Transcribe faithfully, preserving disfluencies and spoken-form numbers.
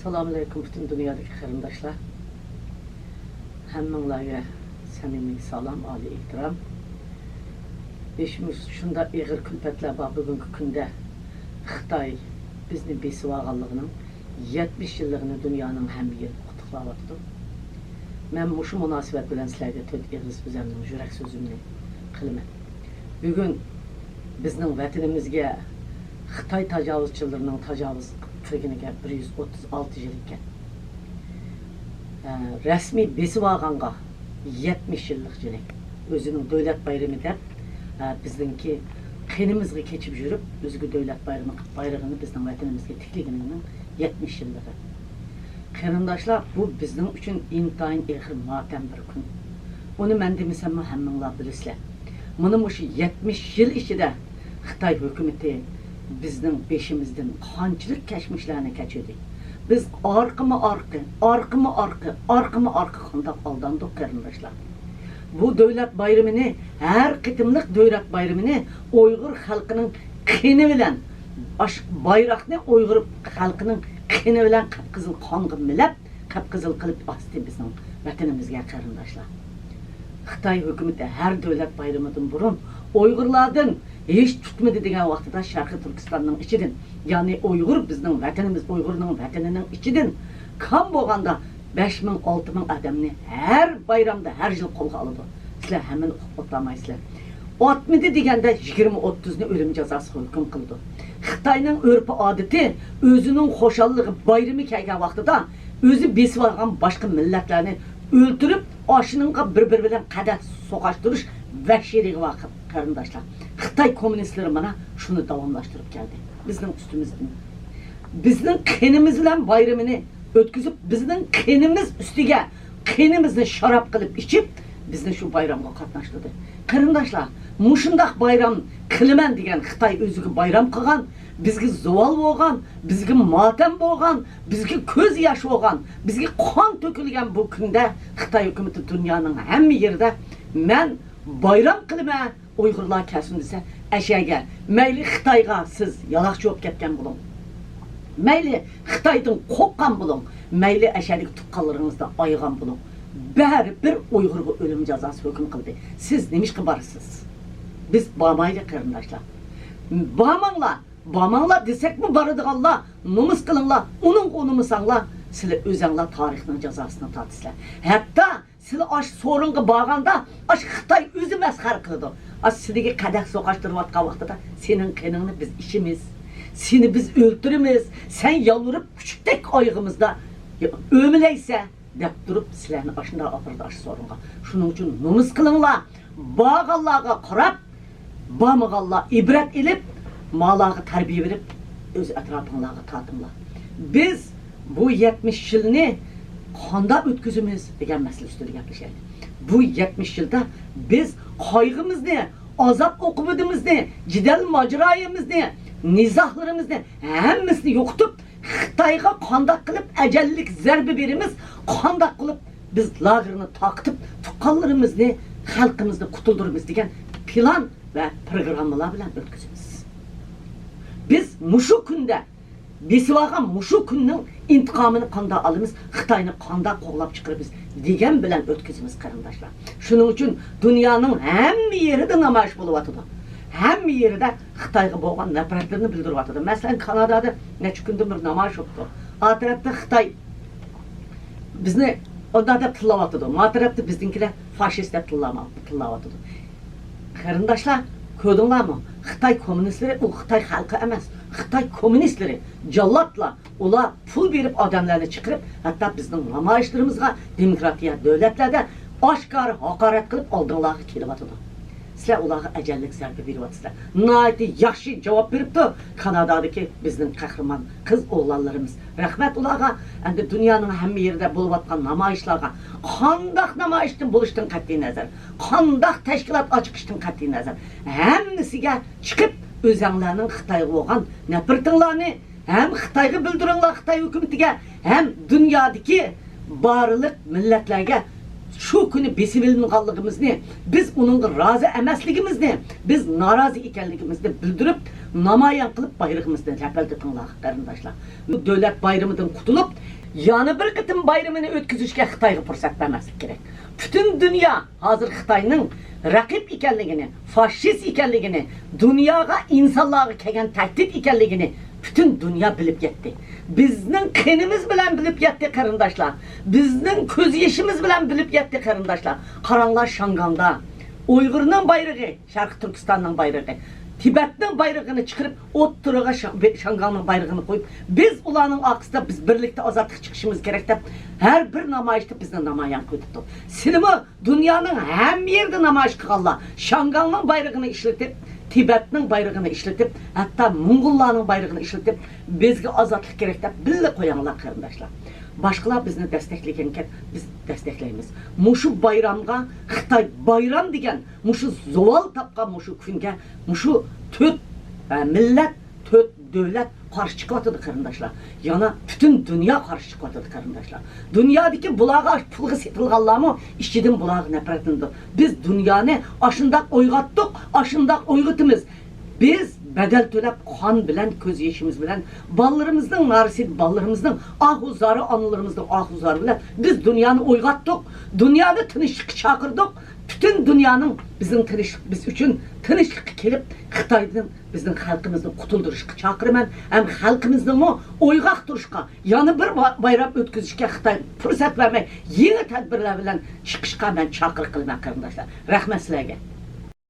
ئەسسالامۇئەلەيكۇم پۈتۈن دۇنيادىكى قېرىنداشلار. ھەممىڭلارگە سەمىمىي سالام، ئالىي ئېھتىرام. ھېچ شۇنداق ئېغىر كۈلپەتلەر بار بۈگۈنكى كۈندە. خىتاي بىزنى بېسىۋالغانلىقىنىڭ يەتمىش يىللىقىنى دۇنيانىڭ ھەممە يېرىدە قۇتلۇقلاۋاتىدۇ. مەن مۇشۇ مۇناسىۋەت بىلەن سىلەرگە تۆت ئېغىز ئۆزۈمنىڭ يۈرەك سۆزۈمنى قىلىمەن. بۈگۈن بىزنىڭ ۋەتىنىمىزگە خىتاي تاجاۋۇزچىلىرىنىڭ تاجاۋۇز قىلغىنىغا بىر يۈز ئوتتۇز ئالتە يىل ئىكەن. ئە، رەسمىي بېسىۋالغانغا يەتمىش يىللىق يىلى. ئۆزىنىڭ دۆلەت بايرىمى دەپ، ئە، بىزنىڭكى قېنىمىزغا كېچىپ يۈرۈپ، ئۆزىگە دۆلەت بايرىمى قىلىپ، بايرىغىنى بىزنىڭ ۋەتىنىمىزگە تىكلىگىنىنىڭ يەتمىش يىللىقى. قېرىنداشلار، بۇ بىزنىڭ ئۈچۈن ئىنتايىن ئېغىر ماتەم بىر كۈن. ئۇنى مەن دېمىسەممۇ ھەممىڭلار بىلىسىلەر. مانا مۇشۇ يەتمىش يىل ئىچىدە خىتاي ھۆكۈمىتى بىزنىڭ بېشىمىزدىن قانچىلىك كەچمىشلەرنى كەچۈردى. بىز ئارقىمۇ ئارقا، ئارقىمۇ ئارقا، ئارقىمۇ ئارقا قانداق ئالداندۇق، قېرىنداشلار. بۇ دۆلەت بايرىمىنى، ھەر قېتىملىق دۆلەت بايرىمىنى ئۇيغۇر خەلقىنىڭ قېنى بىلەن، ئاش-، بايراقنى ئۇيغۇر خەلقىنىڭ قېنى بىلەن قىپقىزىل قانغا مىلەپ، قىپقىزىل قىلىپ ئاستى بىزنىڭ ۋەتىنىمىزگە، قېرىنداشلار. خىتاي ھۆكۈمىتى ھەر دۆلەت بايرىمىدىن بۇرۇن ئۇيغۇرلاردىن ھېچ تۇتمىدى دېگەن ۋاقتىدا شەرقىي تۈركىستاننىڭ ئىچىدىن، يەنى ئۇيغۇر بىزنىڭ ۋەتىنىمىز، ئۇيغۇرنىڭ ۋەتىنىنىڭ ئىچىدىن كام بولغاندا بەش مىڭ، ئالتە مىڭ ئادەمنى ھەر بايرامدا، ھەر يىل قولغا ئالىدۇ. سىلەر ھەممىنى ئۇقۇپ ئولتۇرمايسىلەر. ئاتمىدى دېگەندە يىگىرمە ئوتتۇزنى ئۆلۈم جازاسىغا ھۆكۈم قىلىدۇ. خىتاينىڭ ئۆرپ-ئادىتى، ئۆزىنىڭ خۇشاللىقى، بايرىمى كەلگەن ۋاقتىدا ئۆزى بېسىۋالغان باشقا مىللەتلەرنى ئۆلتۈرۈپ، ئاشۇنىڭغا بىر-بىرى بىلەن قەدەھ سوقاشتۇرۇش ۋەھشىيلىكى بار، قېرىنداشلار. خىتاي كوممۇنىستلىرى مانا شۇنى داۋاملاشتۇرۇپ كەلدى. بىزنىڭ ئۈستىمىزدىن، بىزنىڭ قېنىمىز بىلەن بايرىمىنى ئۆتكۈزۈپ، بىزنىڭ قېنىمىز ئۈستىگە قېنىمىزنى شاراب قىلىپ ئىچىپ، بىزنى شۇ بايرامغا قاتناشتۇردى. قېرىنداشلار، مۇشۇنداق بايرام قىلىمەن دېگەن خىتاي ئۆزىگە بايرام قىلغان، بىزگە زاۋال بولغان، بىزگە ماتەم بولغان، بىزگە كۆز ياش بولغان، بىزگە قان تۆكۈلگەن بۇ كۈندە خىتاي ھۆكۈمىتى دۇنيانىڭ ھەممە يېرىدە مەن بايرام قىلىمەن، ئۇيغۇرلار كەلسۇن دېسە، ئەشەگە، مەيلى خىتايغا سىز يالاقچى بولۇپ كەتكەن بولۇڭ، مەيلى خىتايدىن قورققان بولۇڭ، مەيلى ئەشەدىكى تۇغقانلىرىڭىزدىن ئايىغان بولۇڭ، بەرىبىر ئۇيغۇرغا ئۆلۈم جازاسى ھۆكۈم قىلدى. سىز نېمىشقا بارىسىز؟ بىز بارمايلى، قېرىنداشلار. بارماڭلار، بارماڭلار دېسەكمۇ بارىدىغانلار، نومۇس قىلىڭلار، ئۇنىڭغا ئۇنىمىساڭلار، سىلەر ئۆزەڭلار تارىخنىڭ جازاسىنى تارتىسىلەر. ھەتتا سىلەر ئاشۇ سورۇنغا بارغاندا، ئاشۇ خىتاي ئۆزى مەسخەرە قىلىدۇ. ئاشۇ سىلىگە قەدەھ سوقاشتۇرۇۋاتقان ۋاقتىدا، سېنىڭ قېنىڭنى بىز ئىچىمىز، سېنى بىز ئۆلتۈرىمىز، سەن يالۋۇرۇپ كۈچۈكتەك ئايىغىمىزدا ئۆمىلەيسەن، دەپ تۇرۇپ، سىلەرنى ئاشۇنداق ئاپىرىدۇ ئاشۇ سورۇنغا. شۇنىڭ ئۈچۈن نومۇس قىلىڭلار، بارغانلارغا قاراپ، بارمىغانلار ئىبرەت ئېلىپ، مالارغا تەربىيە بېرىپ، ئۆز ئەتراپىڭلارغا تارتىڭلار. بىز بۇ يەتمىش يىلنى قانداق ئۆتكۈزىمىز دېگەن مەسىلە ئۈستىدە گەپلىشەيلى. بۇ يەتمىش يىلدا بىز قايغىمىزنى، ئازاب ئوقۇبىتىمىزنى، جېدەل ماجىرايىمىزنى، نىزاھلىرىمىزنى ھەممىسىنى يوقىتىپ، خىتايغا قانداق قىلىپ ئەجەللىك زەربە بېرىمىز، قانداق قىلىپ بىز لاگېرنى تارقىتىپ، تۇغقانلىرىمىزنى، خەلقىمىزنى قۇتۇلدۇرىمىز دېگەن پىلان ۋە پروگراممىلار بىلەن ئۆتكۈزىمىز. بىز مۇشۇ كۈندە بېسىۋالغان مۇشۇ كۈننىڭ ئىنتىقامىنى قانداق ئالىمىز، خىتاينى قانداق قوغلاپ چىقىرىمىز دېگەن بىلەن ئۆتكۈزىمىز، قېرىنداشلار. شۇنىڭ ئۈچۈن دۇنيانىڭ ھەممە يېرىدە نامايىش بولۇۋاتىدۇ. ھەممە يېرىدە خىتايغا بولغان نەپرەتلىرىنى بىلدۈرۈۋاتىدۇ. مەسىلەن، كانادادا نەچچە كۈندىن بېرى نامايىش بوپتۇ. ئا تەرەپتە خىتاي بىزنى ئۇنداق دەپ تىللاۋاتىدۇ. ما تەرەپتە بىزنىڭكىلەر فاشىست دەپ تىللاما-، تىللاۋاتىدۇ. قېرىنداشلار، كۆردۈڭلارمۇ؟ خىتاي كوممۇنىستلىرى ئۇ خىتاي خەلقى ئەمەس. خىتاي كوممۇنىستلىرى، جاللاتلار. ئۇلار پۇل بېرىپ ئادەملەرنى چىقىرىپ، ھەتتا بىزنىڭ نامايىشلىرىمىزغا دېموكراتىيە دۆلەتلەردە ئاشكارا ھاقارەت قىلىپ ئالدىڭلارغا كېلىۋاتىدۇ. سىلەر ئۇلارغا ئەجەللىك زەربە بېرىۋاتىسىلەر. ناھايىتى ياخشى جاۋاب بېرىپتۇ كانادادىكى بىزنىڭ قەھرىمان قىز ئوغلانلىرىمىز. رەھمەت ئۇلارغا. ئەمدى دۇنيانىڭ ھەممە يېرىدە بولۇۋاتقان نامايىشلارغا، قانداق نامايىشتىن بولۇشتىن قەتئىينەزەر، قانداق تەشكىلات ئاچىقىشتىن قەتئىينەزەر، ھەممىسىگە چىقىپ، ئۆزەڭلارنىڭ خىتايغا بولغان نەپرىتىڭلارنى ھەم خىتايغا بىلدۈرۈڭلار، خىتاي ھۆكۈمىتىگە، ھەم دۇنيادىكى بارلىق مىللەتلەرگە شۇ كۈنى بېسىۋېلىنغانلىقىمىزنى، بىز ئۇنىڭغا رازى ئەمەسلىكىمىزنى، بىز نارازى ئىكەنلىكىمىزنى بىلدۈرۈپ، نامايان قىلىپ بايرىقىمىزنى لەپىلدىتىڭلار قېرىنداشلار. دۆلەت بايرىمىدىن قۇتۇلۇپ، يەنە بىر قېتىم بايرىمىنى ئۆتكۈزۈشكە خىتايغا پۇرسەت بەرمەسلىك كېرەك. پۈتۈن دۇنيا، ھازىر خىتاينىڭ رەقىب ئىكەنلىكىنى، فاشىست ئىكەنلىكىنى، دۇنياغا، ئىنسانلارغا كەلگەن تەھدىت ئىكەنلىكىنى پۈتۈن دۇنيا بىلىپ يەتتى. بىزنىڭ قېنىمىز بىلەن بىلىپ يەتتى قېرىنداشلار. بىزنىڭ كۆز يېشىمىز بىلەن بىلىپ يەتتى قېرىنداشلار. قاراڭلار، شياڭگاڭدا ئۇيغۇرنىڭ بايرىقى، شەرقىي تۈركىستاننىڭ بايرىقى، تىبەتنىڭ بايرىقىنى چىقىرىپ، ئوتتۇرىغا شا-، بې-، شياڭگاڭنىڭ بايرىقىنى قويۇپ، بىز ئۇلارنىڭ ئارقىسىدا، بىز بىرلىكتە ئازادلىققا چىقىشىمىز كېرەك دەپ، ھەر بىر نامايىشتا بىزنى نامايان قىلىۋېتىپتۇ. سىلىمۇ دۇنيانىڭ ھەممە يېرىدە نامايىش قىلغانلار، شياڭگاڭنىڭ بايرىقىنى ئىشلىتىپ، تىبەتنىڭ بايرىقىنى ئىشلىتىپ، ھەتتا موڭغۇللارنىڭ بايرىقىنى ئىشلىتىپ، بىزگە ئازادلىق كېرەك دەپ بىللە قويۇڭلار قېرىنداشلار. باشقىلار بىزنى دەستەكلىگەنكەن، بىز دەستەكلەيمىز. مۇشۇ بايرامغا خىتاي بايرام دېگەن، مۇشۇ زاۋال تاپقان مۇشۇ كۈنگە، مۇشۇ تۆت، ئە، مىللەت، تۆت دۆلەت قارشى چىقىۋاتىدۇ قېرىنداشلار. يەنە پۈتۈن دۇنيا قارشى چىقىۋاتىدۇ قېرىنداشلار. دۇنيادىكى بۇلارغا پۇلغا سېتىلغانلارمۇ ئىچىدىن بۇلارغا نەپرەتلىنىدۇ. بىز دۇنيانى ئاشۇنداق ئويغاتتۇق، ئاشۇنداق ئويغىتىمىز. بىز بەدەل تۆلەپ، قان بىلەن، كۆز يېشىمىز بىلەن، بالىلىرىمىزنىڭ نارىسى، بالىلىرىمىزنىڭ ئاھۇ زارى، ئانىلىرىمىزنىڭ ئاھۇ زارى بىلەن بىز دۇنيانى ئويغاتتۇق. دۇنيانى تىنچلىققا چاقىردۇق. پۈتۈن دۇنيانىڭ بىزنىڭ تىنچلىق، بىز ئۈچۈن تىنچلىققا كېلىپ، خىتايدىن بىزنىڭ خەلقىمىزنى قۇتۇلدۇرۇشقا چاقىرىمەن. ھەم خەلقىمىزنىمۇ ئويغاق تۇرۇشقا، يەنە بىر با-، بايرام ئۆتكۈزۈشكە خىتاي پۇرسەت بەرمەي، يېڭى تەدبىرلەر بىلەن چىقىشقا مەن چاقىرىق قىلىمەن قېرىنداشلار. رەھمەت سىلەرگە.